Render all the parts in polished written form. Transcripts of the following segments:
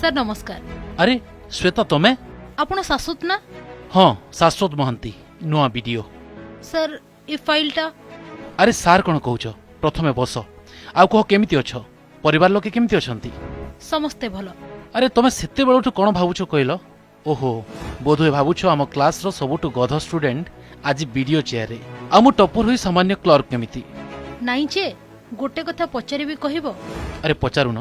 Sir ନମସ୍କାର। ଆରେ ଶ୍ୱେତା, ତମେ? ଆପଣ ଶାଶ୍ୱତ ନା? ହଁ, ଶାଶ୍ୱତ ମହାନ୍ତି, ନୂଆ ବିଡିଓ। ସାର୍, ଏ ଫାଇଲଟା। ଆରେ, ସାର୍ କ'ଣ କହୁଛ? ପ୍ରଥମେ ବସ। ଆଉ କୁହ, କେମିତି ଅଛ? ପରିବାର ଲୋକେ କେମିତି ଅଛନ୍ତି? ସମସ୍ତେ ଭଲ। ଆରେ, ତମେ ସେତେବେଳଠୁ କ'ଣ ଭାବୁଛ କହିଲ? ଓହୋ, ବୋଧହୁଏ ଭାବୁଛ ଆମ କ୍ଲାସର ସବୁଠୁ ଗଧ ଷ୍ଟୁଡେଣ୍ଟ ଆଜି ବିଡିଓ ଚେୟାରରେ, ଆଉ ମୁଁ ଟପର ହୋଇ ସାମାନ୍ୟ କ୍ଲର୍କ କେମିତି? ନାଇଁ ଯେ, ଗୋଟେ କଥା ପଚାରିବି, କହିବ? ଆରେ, ପଚାରୁନ।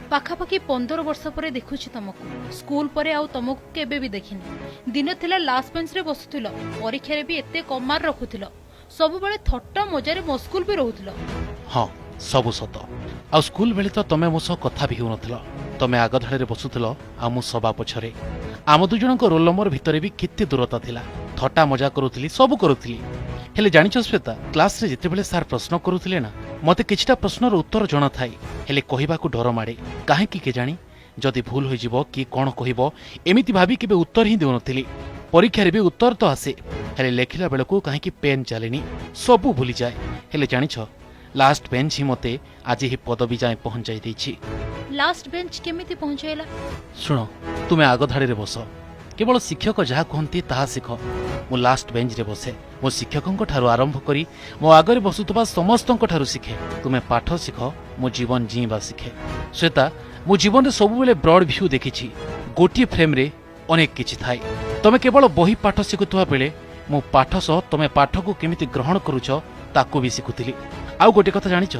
ପାଖାପାଖି 15 ବର୍ଷ ପରେ ଦେଖୁଛି ତମକୁ। ସ୍କୁଲ ପରେ ଆଉ ତମକୁ କେବେ ବି ଦେଖିନି। ଦିନ ଥିଲା ଲାଷ୍ଟ ବେଞ୍ଚରେ ବସୁଥିଲ, ପରୀକ୍ଷାରେ ବି ଏତେ କମ୍ ମାର୍କ ରଖୁଥିଲ, ସବୁବେଳେ ଥଟ୍ଟା ମଜାରେ ମସଗୁଲ ବି ରହୁଥିଲ। ହଁ, ସବୁ ସତ। ଆଉ ସ୍କୁଲ ବେଳେ ତ ତମେ ମୋ ସହ କଥା ବି ହେଉନଥିଲ। ତମେ ଆଗ ଧାଡ଼ିରେ ବସୁଥିଲ ଆଉ ମୁଁ ସବା ପଛରେ। ଆମ ଦୁଇ ଜଣଙ୍କ ରୋଲ ନମ୍ବର ଭିତରେ ବି କେତେ ଦୂରତା ଥିଲା। ଥଟ୍ଟା ମଜା କରୁଥିଲି, ସବୁ କରୁଥିଲି। ହେଲେ ଜାଣିଛ ଶ୍ୱେତା, କ୍ଲାସରେ ଯେତେବେଳେ ସାର୍ ପ୍ରଶ୍ନ କରୁଥିଲେ ନା, ମତେ କିଛିଟା ପ୍ରଶ୍ନର ଉତ୍ତର ଜଣା ଥାଏ, ହେଲେ କହିବାକୁ ଡର ମାଡ଼େ। କାହିଁକି କେଜାଣି, ଯଦି ଭୁଲ ହୋଇଯିବ କି କ'ଣ କହିବ, ଏମିତି ଭାବି କେବେ ଉତ୍ତର ହିଁ ଦେଉନଥିଲି। ପରୀକ୍ଷାରେ ବି ଉତ୍ତର ତ ଆସେ, ହେଲେ ଲେଖିଲା ବେଳକୁ କାହିଁକି ପେନ୍ ଚାଲେନି, ସବୁ ଭୁଲିଯାଏ। ହେଲେ ଜାଣିଛ, ଲାଷ୍ଟ ବେଞ୍ଚ ହିଁ ମୋତେ ଆଜି ଏହି ପଦବୀ ଯାଏଁ ପହଞ୍ଚାଇ ଦେଇଛି। ଲାଷ୍ଟ ବେଞ୍ଚ କେମିତି ପହଞ୍ଚାଇଲା? ଶୁଣ, ତୁମେ ଆଗ ଧାଡ଼ିରେ ବସ, କେବଳ ଶିକ୍ଷକ ଯାହା କୁହନ୍ତି ତାହା ଶିଖ। ମୁଁ ଲାଷ୍ଟ ବେଞ୍ଚରେ ବସେ। ମୋ ଶିକ୍ଷକଙ୍କ ଠାରୁ ଆରମ୍ଭ କରି ମୋ ଆଗରେ ବସୁଥିବା ସମସ୍ତଙ୍କ ଠାରୁ ଶିଖେ। ତୁମେ ପାଠ ଶିଖ, ମୁଁ ଜୀବନ ଜିଇଁବା ଶିଖେ। ଶ୍ୱେତା, ମୁଁ ଜୀବନରେ ସବୁବେଳେ ବ୍ରଡ୍ ଭ୍ୟୁ ଦେଖିଛି। ଗୋଟିଏ ଫ୍ରେମ୍ରେ ଅନେକ କିଛି ଥାଏ। ତମେ କେବଳ ବହି ପାଠ ଶିଖୁଥିବା ବେଳେ ମୁଁ ପାଠ ସହ ତମେ ପାଠକୁ କେମିତି ଗ୍ରହଣ କରୁଛ, ତାକୁ ବି ଶିଖୁଥିଲି। ଆଉ ଗୋଟେ କଥା ଜାଣିଛ,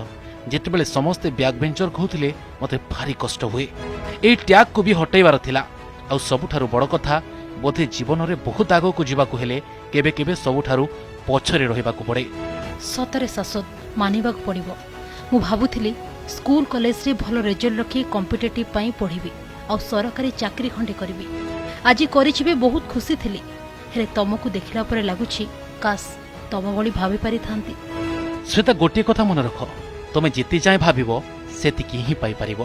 ଯେତେବେଳେ ସମସ୍ତେ ବ୍ୟାକ୍ ବେଞ୍ଚର କହୁଥିଲେ, ମୋତେ ଭାରି କଷ୍ଟ ହୁଏ। ଏଇ ଟ୍ୟାଗ୍କୁ ବି ହଟେଇବାର ଥିଲା। ଆଉ ସବୁଠାରୁ ବଡ଼ କଥା, ବୋଧେ ଜୀବନରେ ବହୁତ ଆଗକୁ ଯିବାକୁ ହେଲେ କେବେ କେବେ ସବୁଠାରୁ ପଛରେ ରହିବାକୁ ପଡ଼େ। ସତରେ ଶାଶ୍ୱତ, ମାନିବାକୁ ପଡ଼ିବ। ମୁଁ ଭାବୁଥିଲି ସ୍କୁଲ କଲେଜରେ ଭଲ ରେଜଲ୍ଟ ରଖି କମ୍ପିଟେଟିଭ୍ ପାଇଁ ପଢ଼ିବି ଆଉ ସରକାରୀ ଚାକିରି ଖଣ୍ଡେ କରିବି। ଆଜି କରିଛି ବି, ବହୁତ ଖୁସି ଥିଲି। ହେଲେ ତମକୁ ଦେଖିଲା ପରେ ଲାଗୁଛି, କାଶ ତମ ଭଳି ଭାବି ପାରିଥାନ୍ତି। ଶ୍ୱେତା, ଗୋଟିଏ କଥା ମନେ ରଖ, ତମେ ଯେତେ ଯାଏଁ ଭାବିବ ସେତିକି ହିଁ ପାଇପାରିବ।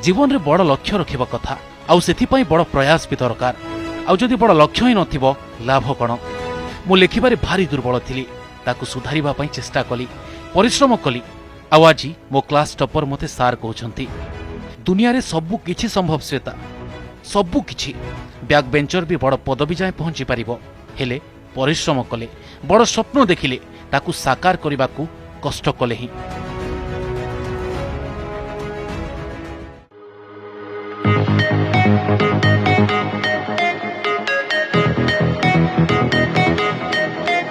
ଜୀବନରେ ବଡ଼ ଲକ୍ଷ୍ୟ ରଖିବା କଥା, ଆଉ ସେଥିପାଇଁ ବଡ଼ ପ୍ରୟାସ ବି ଦରକାର। ଆଉ ଯଦି ବଡ଼ ଲକ୍ଷ୍ୟ ହିଁ ନଥିବ, ଲାଭ କ'ଣ? ମୁଁ ଲେଖିବାରେ ଭାରି ଦୁର୍ବଳ ଥିଲି। ତାକୁ ସୁଧାରିବା ପାଇଁ ଚେଷ୍ଟା କଲି, ପରିଶ୍ରମ କଲି, ଆଉ ଆଜି ମୋ କ୍ଲାସ୍ ଟପର ମୋତେ ସାର୍ କହୁଛନ୍ତି। ଦୁନିଆରେ ସବୁ କିଛି ସମ୍ଭବ ଶ୍ୱେତା, ସବୁ କିଛି। ବ୍ୟାକ୍ ବେଞ୍ଚର ବି ବଡ଼ ପଦବୀ ଯାଏଁ ପହଞ୍ଚି ପାରିବ, ହେଲେ ପରିଶ୍ରମ କଲେ, ବଡ଼ ସ୍ୱପ୍ନ ଦେଖିଲେ, ତାକୁ ସାକାର କରିବାକୁ କଷ୍ଟ କଲେ ହିଁ।